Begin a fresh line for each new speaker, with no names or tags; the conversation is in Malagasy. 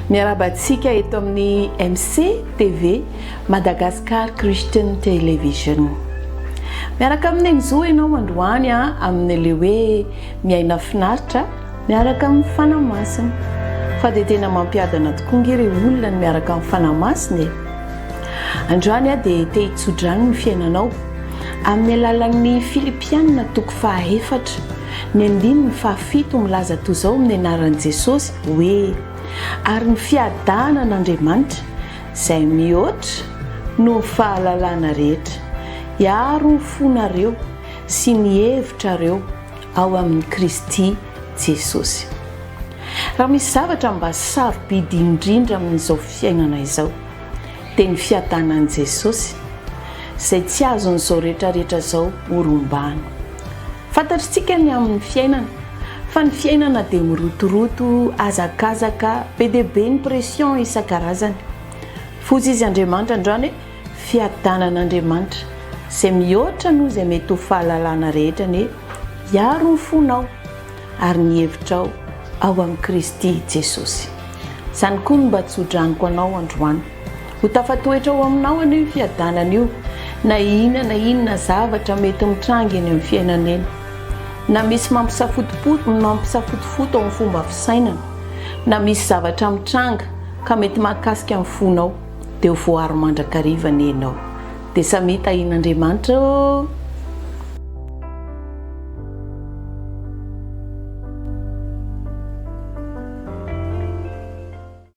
Miarahaba antsika eto amin'ny MC TV, Madagascar Christian Television. Miaraka amin'i Neny Zo ianao androany amin'ilay hoe miaina finaritra miaraka amin'ny Fanahy Masina. Fa dia tena mampiadana tokoa nge re olona ny miaraka amin'ny Fanahy Masina e. Androany aho dia te hitsodrano ny fiainanao amin'ny alalan'ny Filipianina toko fahaefatra, ny andininy fahafito milaza toy izao amin'ny anaran'i Jesosy hoe, Ary ny fiadanan'Andriamanitra, izay mihoatra noho ny fahalalana rehetra, hiaro ny fonareo sy ny hevitrareo ao amin'i Kristy Jesosy. Raha misy zavatra mba sarobidy indrindra amin'izao fiainana izao, dia ny fiadanan'i Jesosy, izay tsy azon'izao rehetrarehetra izao horombahana. Fantatr'tsika ny amin'ny fiainana, fa ny fiainana dia mirotoroto, hazakazaka, be dia be ny pression isan-karazany. Foza izy Andriamanitra androany hoe fiadanan'Andriamanitra, izay mihoatra noho izay mety ho fahalalana rehetra anie hiaro ny fonao ary ny hevitrao ao amin'i Kristy Jesosy. Izany koa no mba tso-dranoko anao androany. Ho tafatoetra ao aminao anie io fiadanana io, na inona na inona zavatra mety mitranga eny amin'ny fiainana eny. Na misy mampisafotofoto ao amin'ny fomba fisainana, na misy zavatra mitranga ka mety mahakasika ny fonao, dia ho voaro mandrakariva anie ianao. Dia samia tahian'Andriamanitra ô!